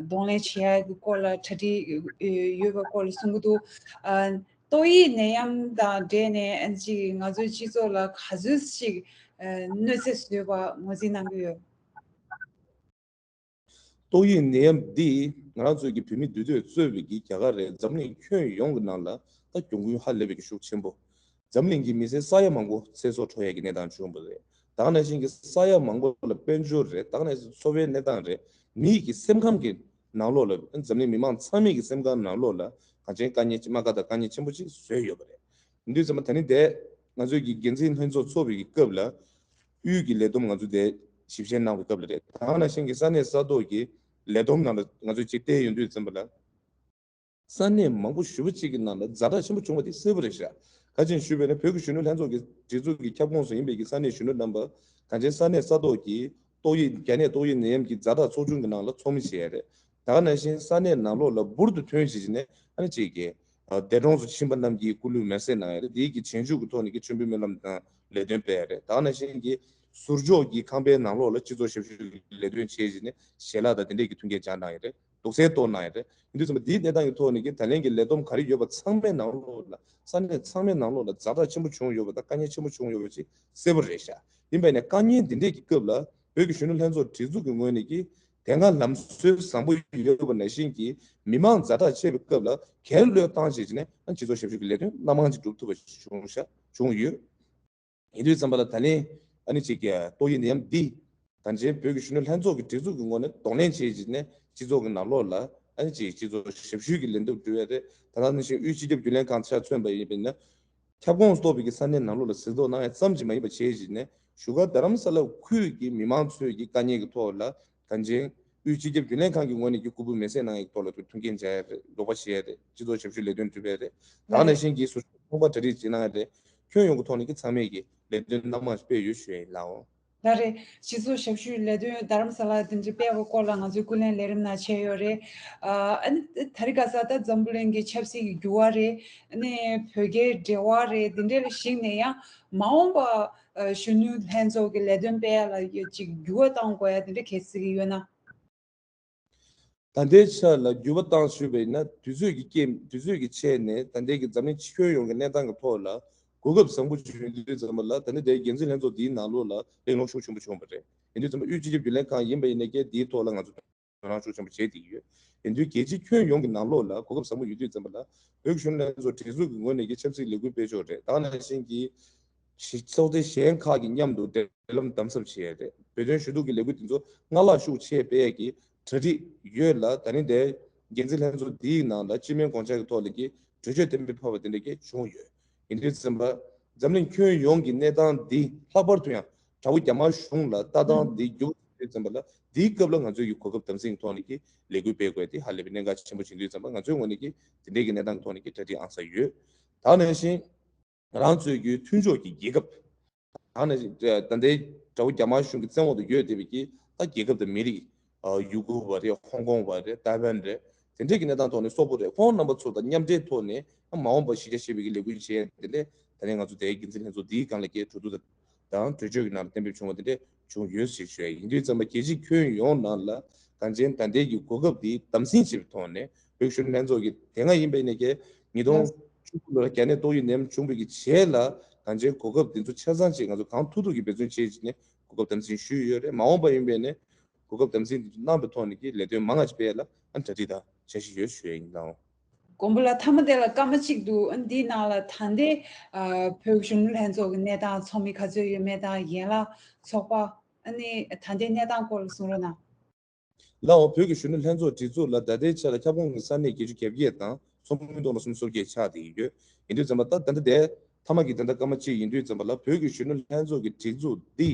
གདོང་ལེན་བྱེད་ཡ་གི་སྐོར་ལ་གྲ་སྒྲིག་ཡོད་པའི་སྐོར་ལ་གསུང་གི་འདུག་ཨ་ཏོག་དབྱིབས་ནད་ཡམས་དང་འབྲེལ་ནས་ཨ་ནི་ཅིག་ང་ཚོའི་སྤྱི་ཚོགས་ལ་ག་ཚོད་ཅིག་ཨ་གནོད་འཚེ་བཟོས་པ་ངོས་འཛིན་གནང་གི་ཡོད། ཏོག་དབྱིབས་ནད་ཡམས་འདིས་ང་རང་ཚོའི་གི་བོད་མི་འདུས་སྡོད་གཙོས་པའི་གི་རྒྱ་གར་རེད། འཛམ་གླིང་ཁྱོན་ཡོངས་ཀྱི་ནང་ལ་ད་གྱོང་གུན་ཧ་ལས་པའི་གི་ཤུགས་ཆེན་པོ། འཛམ་གླིང་གི་མི་སེར་ས་ཡ་མང་པོ་ཚེ་སྲོག་འཕྲོག་ཡས་ཀྱི་གནས་སྟངས་བྱུང་བ་རེད། ད་ག་ནང་བཞིན་གྱི་ས་ཡ་མང་པོ་ལ་དཔལ་འབྱོར་རེད། ད་ག་ནང་བཞིན་འཚོ་བའི་གནས་སྟངས་རེད། མི་ཡི་གི་སེམས་ཁམས་ཀྱི་ནང་ལོགས་ལ་འཛམ་གླིང་མི་མང་ཚང་མའི་གི་སེམས་ཁམས་ནང་ལོགས་ལ་གང་ཅན་དཀའ་ངལ་རྨ་ཁ་དང་དཀའ་ངལ་ཆེན་པོ་ཅིག་བཟོས་ཡོད་པ་རེད། ཡིན་དུས་ཙམ་པ་ད་ནི་དེ་ང་ཚོའི་གི་འགན་འཛིན་ལྷན་ཚོགས་ཚོགས་པའི་གི་སྐབས་ལ་དབུས་ཀྱི་ལས་བསྡོམས་ང་ཚོ་དེ་ཞིབ་བཤེར་གནང་བའི་སྐབས་ལ་རེད། ད་ག་ནང་བཞིན་གྱི་ས་གནས་ས་ཐོག་གི་ལས་བསྡོམས་ནང་ལ་ང་ཚོས་ཅིག་བལྟས་ཡོང་དུས་ཙམ་པ་ལ། ས་གནས་མང་པོ་ཞེ་པོ་ཅིག་གི་ནང་ལ་ཛ་དྲག་ཆེན་པོ་བྱུང་བ་དེ་གསལ་པོ་རེད་ཤག་ག་ཅི་ཞུས་པ་ཡིན་ན། བོད་ཀྱི་གཞོན་ནུ་ལྷན་ཚོགས་ཀྱི་སྒྲིག་འཛུགས་ཀྱི་ཁྱབ་ཁོངས་སུ་ཡིན་པའི་གི་ས་གནས་གཞོན་ནུ་རྣམ་པ་གང་ཅིའི་ས་གནས་ས་ཐོག་གི་ཏོག་དབྱིབས། རྒྱ་ནད་ཏོག་དབྱིབས་ནད་ཡམས་ཀྱི་ཛ་དྲག་ཚོགས་ཆུང་གི་ནང་ལ་ཚོགས་མི་བྱས་རེད། ད་ག་ནང་བཞིན་ས་གནས་ནང་ལོགས་ལ་འབུར་དུ་ཐོན་བྱས་བྱས་ནས་ཨ་ནི་ཅིག་གི་ཨ་འདས་གྲོངས་སུ་ཕྱིན་པ་རྣམས་ཀྱི་སྐུ་ལུས་མེར་སྲེག་གནང་ཡ་རེད། དེའི་གི་རྗེས་འཇུག་གི་ཐོག་ནས་ཀྱི་མཆོད་འབུལ་སྨོན་ལམ་དང་ལས་དོན་སྤེལ་ཡ་རེད། ད་ག་ནང་བཞིན་གྱི་ཟུར་འཇོག་གི་ཁང་པའི་ནང་ལོགས་ལ་སྤྱི་ཚོགས་ཞབས་ཞུ་གི་ལས་དོན་བྱས་བྱས་ནས་ཞལ་ལག་དང་དེ་འདྲས་ཀྱི་མཐུན་རྐྱེན་སྦྱར་གནང་ཡ་རེད། དུག་སེལ་གཏོར་གནང་ཡ་རེད། ཡིན་དུས་ཙམ་པ་འདིའི་གནས་སྟངས་ཀྱི་ཐོག་ནས་ཀྱི་ད་ལན་གྱི་ལས་བསྡོམས་ག་རེ་ཡོད་པ་ཚང་མའི་ནང་ལོགས་ལ་ས་གནས་ཚང་མའི་ནང་ལོགས་ལ་ཛ་དྲག་ཆེན་པོ་བྱུང་ཡོད་པ་དང་དཀའ་ངལ་ཆེན་པོ་བྱུང་ཡོད་པ་ཅིག་གསལ་པོ་རེད་ཤག་ཡིན་པས་ནས་དཀའ་ངལ་འདི་འདྲས་ཀྱི་སྐབས་ལ་བོད་ཀྱི་གཞོན་ནུ་ལྷན་ཚོགས་སྒྲིག་འཛུགས་ཀྱི་ངོས་ནས་ཀྱི་དེ་སྔ་ལམ་སྲོལ་བཟང་པོ་ཡོད་པ་ནང་བཞིན་གྱི་མི་མང་ཛ་དྲག་ཆེ་བའི་སྐབས་ལ་གྱེན་ལོག་བཏང་བྱས་ནས་སྤྱི་ཚོགས་ཞབས་ཞུ་གི་ལས་དོན་སྣ་མང་ཅིག་སྒྲུབ་ཐུབ་པ་བྱུང་ཤག་བྱུང་ཡོད། ཡིན་དུས་ཙམ་པ་ལ་ད་ལན་ཨ་ནི་ཅིག་གི་ཏོག་དབྱིབས་ནད་ཡམས་འདི་ད་ཅན་བོད་ཀྱི་གཞོན་ནུ་ལྷན་ཚོགས་ཀྱི་སྒྲིག་འཛུགས་ཀྱི་ངོས་ནས་གདོང་ལེན་བྱས་བྱས་ནས་སྤྱི་ཚོགས་ཀྱི་ནང་ལོགས་ལ་ཨ་ནི་ཅིག་སྤྱི་ཚོགས་ཞབས་ཞུའི་གི་ལས་འགུལ་སྒྲུབ་ཡ་རེད། ད་ལྟ་ནང་བཞིན་དབུས་སྤྱི་ཁྱབ་རྒྱུན་ལས་ཁང་ཆ་མཚོན་པ་ཡིན་པས་ན་ཁྱབ་ཁོངས་སུ་གཏོགས་པའི་གི་ས་གནས་ནང་ལོགས་ལ་གཟིགས་རྟོག་གནང་ཡ་ཙམ་གྱིས་མ་ཡིན་པ་བྱས་བྱས་ནས་བཞུགས་སྒར་རྡ་རམ་ས་ལ་ཁུལ་གྱི་མི་མང་ཚོས་ཀྱི་དཀའ་ངལ་གྱི་ཐོག་ལ་ད་ཅན་དབུས་སྤྱི་ཁྱབ་རྒྱུན་ལས་ཁང་གི་ངོས་ནས་ཀྱི་སྐུ་འབུལ་མེར་སྲེག་གནང་ཡ་གི་ཐོག་ལ་མཐུན་རྐྱེན་སྦྱར་ཡ་རེད། རོགས་པ་བྱེད་ཡ་རེད། སྤྱི་ཚོགས་ཞབས་ཞུའི་ལས་དོན་སྒྲུབ་ཡ་རེད། ད་ནང་བཞིན་གྱི་ཟུར་ཞུགས་ཚོགས་པ་གྲ་སྒྲིག་བྱེད་གནང་ཡ་རེད། ཁྱོན་ཡོངས་ཀྱི་ཐོག་ནས་ཀྱི་ཚང་མས་ཀྱི་ལས་དོན་སྣ་མང་སྤེལ་ཡོད་ཞུ་ཡ་ཡིན་ལགས། ད་རེས་སྤྱི་ཚོགས་ཞབས་ཞུའི་ལས་དོན་རྡ་རམ་ས་ལ་དེ་འདྲ་སྤེལ་བའི་སྐོར་ལ་ང་ཚོས་སྐུ་ལས་ལས་རིམ་ནང་བྱས་ཡོད་རེད། ཨ་ནི་ད་རེས་ག་ས་ད་འཛམ་བུ་གླིང་གི་ཆབ་སྲིད་ཀྱི་འགྱུར་བ་རེད། ཨ་ནི་བོད་རྒྱའི་འབྲེལ་བ་རེད། དེ་འདྲ་ལ་གཞིགས་ནས་ཡང་མ་འོངས་པ་གཞོན་ནུ་ལྷན་ཚོགས་ཀྱི་ལས་དོན་སྤེལ་ཡ་ལ་ཅིག་འགྱུར་བ་གཏོང་དགོས་ཡ་དེ་འདྲ་གལ་སྲིད་ཀྱི་ཡོད་ན། ད་ལྟའི་ཆ་ལ་འགྱུར་བ་བཏང་ཞུས་པ་ཡིན་ན་དུས་ཚོད་ཀྱི་རྐྱེན་དུས་ཚོད་ཀྱི་ཆེད་ནས་ད་ལྟའི་གི་འཛམ་གླིང་ཁྱོན་ཡོངས་ཀྱི་གནས་སྟངས་ཀྱི་ཐོག་ལ་གོ་སྐབས་བཟང་པོ་ཞིག་ཡོང་དུས་ཙམ་པ་ལ་ད་ནི་དེའི་འགན་འཛིན་ལྷན་ཚོགས་འདིའི་ནང་ལོགས་ལ་གླེང་སློང་ཤུགས་ཆེན་པོ་བྱུང་བ་རེད། ཡིན་དུས་ཙམ་པ་དབུས་སྤྱི་ཁྱབ་རྒྱུན་ལས་ཁང་ཡིན་པ་ཡིན་ན་ཀྱང་འདིའི་ཐོག་ལ་ང་ཚོ་དོ་སྣང་ཤུགས་ཆེན་པོ་བྱས་བསྡད་ཀྱི་ཡོད། ཡིན་དུས་རྒྱལ་སྤྱི་ཁྱོན་ཡོངས་ཀྱི་ནང་ལོགས་ལ་གོ་སྐབས་བཟང་པོ་ཡོད་དུས་ཙམ་པ་ལ་བོད་ཀྱི་གཞོན་ནུ་ལྷན་ཚོགས་སྒྲིག་འཛུགས་ཀྱི་ངོས་ནས་ཀྱི་ཆབ་སྲིད་ལས་འགུལ་སྤེལ་ཕྱོགས་རེད། ད་ག་ནང་བཞིན་གྱི་ཕྱི་ཚོགས་སྡེ་གཞན་ཁག་གི་མཉམ་དུ་འབྲེལ་ལམ་དམ་ཟབ་བྱས་ཡ་རེད། བོད་དོན་ཞུ་གཏུག་གི་ལས་འགུལ་དེ་ཚོ་སྔར་ལྷག་ཤུགས་ཆེ་སྤེལ་ཡ་གི་གྲ་སྒྲིག་ཡོད་ལ། ད་རིང་དེ་འགན་འཛིན་ལྷན་ཚོགས་འདིའི་ནང་ལ་སྤྱི་མོས་དགོངས་འཆར་གྱི་ཐོག་ལ་གི་གྲོས་ཆོད་གཏན་འབེབས་ཕབ་པ་དེ་འདྲ་གི་བྱུང་ཡོད། ཡིན་དུས་ཙམ་པ་འཛམ་གླིང་ཁྱོན་ཡོངས་ཀྱི་གནས་སྟངས་འདི་ལྷག་པར་དུ་ཡང་དགྲ་བོ་རྒྱ་དམར་གཞུང་ལ་ལྟ་སྟངས་འདི་འགྱུར་དུས་ཙམ་པ་ལ་འདིའི་སྐབས་ལ་ང་ཚོས་ཀྱི་གོ་སྐབས་དམ་འཛིན་གྱི་ཐོག་ནས་ཀྱི་ལས་འགུལ་སྤེལ་དགོས་དེ་ཧ་ལས་པའི་གནད་འགག་ཆེན་པོ་ཆགས་དུས་ཙམ་པ་ང་ཚོའི་ངོས་ནས་ཀྱི་དེ་འདྲའི་གི་གནས་སྟངས་ཀྱི་ཐོག་ནས་ཀྱི་གྲ་སྒྲིག་ཨང་གསར་ཡོད། ད་ནང་བཞིན། ང་རང་ཚོའི་གི་མཐུན་ཕྱོགས་ཀྱི་རྒྱལ་ཁབ། ད་ནི་ད་ལྟའི་དགྲ་བོ་རྒྱ་དམར་གཞུང་གི་བཙན་འོག་ཏུ་ཡོད་བསྡད་པའི་གི་ད་རྒྱལ་ཁབ་དང་མི་རིགས། ཨ་ཡུ་གུར་བ་རེད། ཧོང་ཀོང་བ་རེད། ཏའེ་ཝན་རེད། དེ་འདྲས་ཀྱི་གནས་སྟངས་ཐོག་ནས་སོག་པོ་རེད། ཁོང་རྣམ་པ་ཚོ་དང་མཉམ་འབྲེལ་ཐོག་ནས་ཨ་མ་འོངས་པ་གཞིས་ཆགས་ཤིག་པའི་གི་ལས་འགུལ་བྱས་དེ་འདྲས་ད་ནི་ང་ཚོ་དེའི་འགན་འཛིན་ལྷན་ཚོགས་འདིའི་སྒང་ལ་གི་གྲོས་བསྡུར་དང་གྲོས་ཆོད་ཀྱི་ནང་ལ་གཏན་འབེབས་བྱུང་བ་དེ་འདྲས་བྱུང་ཡོད་ཞེས་ཞུ་ཡ་ཡིན། དུས་ཙམ་པ་རྒྱལ་སྤྱིའི་ཁྱོན་ཡོངས་ནང་ལ་གང་ཅན་ད་ལྟའི་གི་གོ་སྐབས་འདི་དམ་འཛིན་བྱེད་པའི་ཐོག་ནས་བོད་ཀྱི་གཞོན་ནུ་ལྷན་ཚོགས་ཀྱི་དེ་སྔ་ཡིན་པ་ཡིན་ན་ཀྱེ་ཉིས་སྟོང་བཅུ་དགུ་ལོར་རྒྱ་ནད་ཏོག་དབྱིབས་ནད་ཡམས་བྱུང་བའི་གི་རྗེས་ལ་གང་ཅན་གོ་སྐབས་འདི་ཚོ་ཆ་ཚང་ཅིག་ང་ཚོ་གང་ཐུབ་ཐུབ་ཀྱི་འབད་བརྩོན་བྱས་ཀྱི་ནས་གོ་སྐབས་དམ་འཛིན་ཞུས་ཡོད་རེད། མ་འོངས་པ་ཡིན་པ་ཡིན་ན་གོ་སྐབས་དམ་འཛིན་འདི་ཚོ་གནང་པའི་ཐོག་ནས་ཀྱི་ལས་དོན་མང་ང་ཅིག་སྤེལ་ཡ་ལ་ཨ་གྲ་སྒྲིག་དང་འཆར་གཞི་ཡོད་ཞུ་ཡ་ཡིན་ལགས། མགོན་པོ་ལགས་མཐའ་མ་དེ་ལ་སྐར་མ་གཅིག་འདུག་ཨ་འདིའི་ནང་ལ་ད་ལྟའི་ཨ་བོད་ཀྱི་གཞོན་ནུ་ལྷན་ཚོགས་ཀྱི་གནས་སྟངས་ཚོགས་མི་ག་ཚོད་ཡོད་མེད་དང་ཡན་ལག་ཚོགས་པ་ཨ་ནི་ད་ལྟའི་གནས་སྟངས་སྐོར་ལ་གསུང་རོགས་གནང་། ལགས་འོང་། བོད་ཀྱི་གཞོན་ནུ་ལྷན་ཚོགས་སྒྲིག་འཛུགས་ལ་ད་ལྟའི་ཆ་ལ་ཁྱབ་ཁོངས་ཀྱི་ས་གནས་བརྒྱད་ཅུ་གྱ་བརྒྱད་དང་ཚོགས་མི་སྟོང་དང་སུམ་ཅུ་སོ་བརྒྱད་ཆགས་བསྡད་ཡོད། ཡིན་དུས་ཙམ་པ་ད་ད་ལྟ་དེ་མཐའ་མ་གི་ད་ལྟ་སྐར་མ་གཅིག་ཡིན་དུས་ཙམ་པ་ལ་བོད་ཀྱི་གཞོན་ནུ་ལྷན་ཚོགས་ཀྱི་སྒྲིག་འཛུགས་འདི་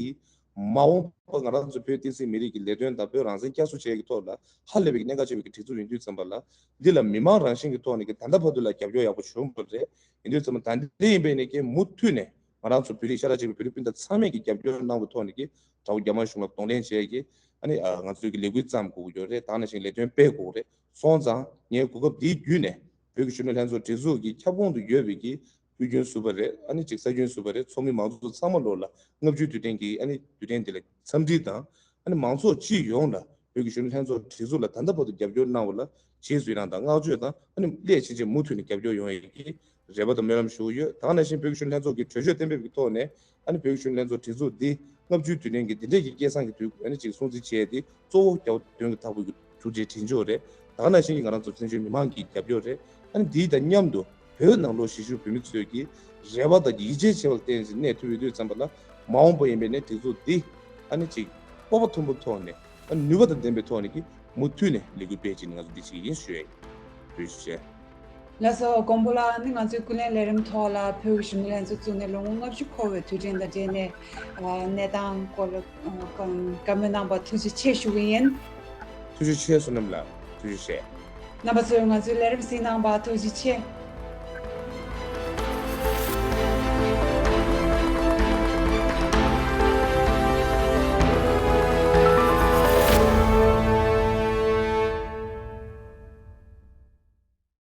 མ་འོངས་པ་ང་རང་ཚོ་བོད་བསྟན་སྲིད་མི་རིགས་ཀྱི་ལས་དོན་དང་བོད་རང་བཙན་བསྐྱར་གསོ་བྱེད་ཀྱི་ཐོག་ལ་ཧ་ལས་པའི་གནད་འགག་ཆེ་བའི་གི་སྒྲིག་འཛུགས་ཡིན་དུས་ཙམ་པ་ལ་འདི་ལ་མི་མང་རང་བཞིན་གྱི་ཐོག་ནས་ཀྱི་ད་ལྟ་བར་དུ་ལ་རྒྱབ་སྐྱོར་ཡག་པོ་བྱུང་བ་རེད། ཡིན་དུས་ཙམ་པ་ད་ལྟ་ཡིན་པའི་ནས་ཀྱི་མུ་མཐུད་ནས་ང་རང་ཚོ་བོད་རིགས་ཤ་ཁྲག་གཅིག་པའི་བོད་རིགས་སྤུན་ཟླ་ཚང་མས་ཀྱི་རྒྱབ་སྐྱོར་གནང་བའི་ཐོག་ནས་ཀྱི་དགྲ་བོ་རྒྱ་དམར་གཞུང་ལ་གདོང་ལེན་བྱས་ཀྱི་ཨ་ནི་ང་ཚོའི་གི་ལས་འགུལ་བརྩམས་དགོས་ཀྱི་ཡོད་རེད། ད་ག་ནང་བཞིན་ལས་དོན་སྤེལ་དགོས་རེད། སོང་ཙང་ངས་གོ་སྐབས་འདིའི་བརྒྱུད་ནས་བོད་ཀྱི་གཞོན་ནུ་ལྷན་ཚོགས་སྒྲིག་འཛུགས་ཀྱི་ཁྱབ་ཁོངས་དུ་ཡོད་པའི་གི་དབུས་རྒྱུན་ཟུར་པ་རེད། ཨ་ནི་ཅིག་ས་རྒྱུན་ཟུར་པ་རེད། ཚོགས་མི་མང་ཚོགས་ཚང་མ་ལོག་ལ་ལྔ་བཅུའི་དུས་དྲན་གྱི་ཨ་ནི་དུས་དྲན་འདི་ལ་འཚམས་འདྲི་དང་། ཨ་ནི་མང་ཚོགས་སྤྱི་ཡོངས་ལ་བོད་ཀྱི་གཞོན་ནུ་ལྷན་ཚོགས་སྒྲིག་འཛུགས་ལ་ད་ལྟ་བར་དུ་རྒྱབ་སྐྱོར་གནང་བ་ལ་རྗེས་སུ་ཡི་རང་དང་བསྔགས་བརྗོད་དང་ཨ་ནི་སླད་ཕྱིན་ཆད་མུ་མཐུད་ནས་རྒྱབ་སྐྱོར་ཡོང་ཡས་ཀྱི་རེ་བ་དང་སྨོན་ལམ་ཞུ་གི་ཡོད། ད་ག་ནང་བཞིན་བོད་ཀྱི་གཞོན་ནུ་ལྷན་ཚོགས་ཀྱི་གྲོས་ཆོད་གཏན་འབེབས་ཀྱི་ཐོག་ནས་ཨ་ནི་བོད་ཀྱི་གཞོན་ནུ་ལྷན་ཚོགས་སྒྲིག་འཛུགས་འདི་ལྔ་བཅུའི་དུས་དྲན་གྱི་འདི་འདྲས་ཀྱི་སྐལ་བཟང་གི་དུས་ཨ་ནི་ཅིག་སྲུང་བརྩི་བྱས་ཏེ་གཙོ་བོ་རྒྱལ་བ་དོན་གྱི་མཐའ་འཁོར་གྱི་ཐུགས་རྗེ་དྲིན་ཆེན་རེད། ད་ག་ནང་བཞིན་གྱི་ང་རང་ཚོ་བཙན་བྱོལ་མི་མང་གི་རྒྱབ་སྐྱོར་རེད། ཨ་ནི་འདི་དང་མཉམ་དུ་བོད་ནང་ལོགས་གཞིས་བཞུགས་བོད་མི་ཚོས་ཀྱི་རེ་བ་དང་ཡིད་ཆེས་ཆེ་བ་ལ་བརྟེན་ནས་གནས་ཐུབ་ཡོད་དུས་ཙམ་པ་ལ་མ་འོངས་པ་ཡིན་པའི་ནས་སྒྲིག་འཛུགས་འདི་ཨ་ནི་ཅིག་སྤོབས་པ་མཐོན་པོ་ཐོག་ནས་ཨ་ནི་ནུས་པ་དང་ལྡན་པའི་ཐོག་ནས་ཀྱི་མུ་མཐུད་ནས་ལས་འགུལ་སྤེལ་ཅིག་ནས་ང་ཚོ་འདི་བྱེད་ཀྱི་ཡིན་ཞུ་ཡ་ཡིན། ཐུགས་རྗེ་ཆེ། ལགས་སོ། མགོན་པོ་ལགས་ནི་ང་ཚོའི་ཀུན་གླེང་ལས་རིམ་ཐོག་ལ་བོད་ཀྱི་གཞོན་ནུ་ལྷན་ཚོགས་བཙུགས་ནས་ལོ་ངོ་ལྔ་བཅུ་འཁོར་བའི་དུས་དྲན་དང་འབྲེལ་ནས་གནས་སྟངས་སྐོར་ལ་བཀའ་མོལ་གནང་བར་ཐུགས་རྗེ་ཆེ་ཞུ་གི་ཡིན། ཐུགས་རྗེ་ཆེ་བསོད་ནམས་ལགས། ཐུགས་རྗེ་ཆེ། རྣམ་པ་ཚོས་ང་ཚོའི་ལས་རིམ་གཟིགས་གནང་བར་ཐུགས་རྗེ་ཆེ།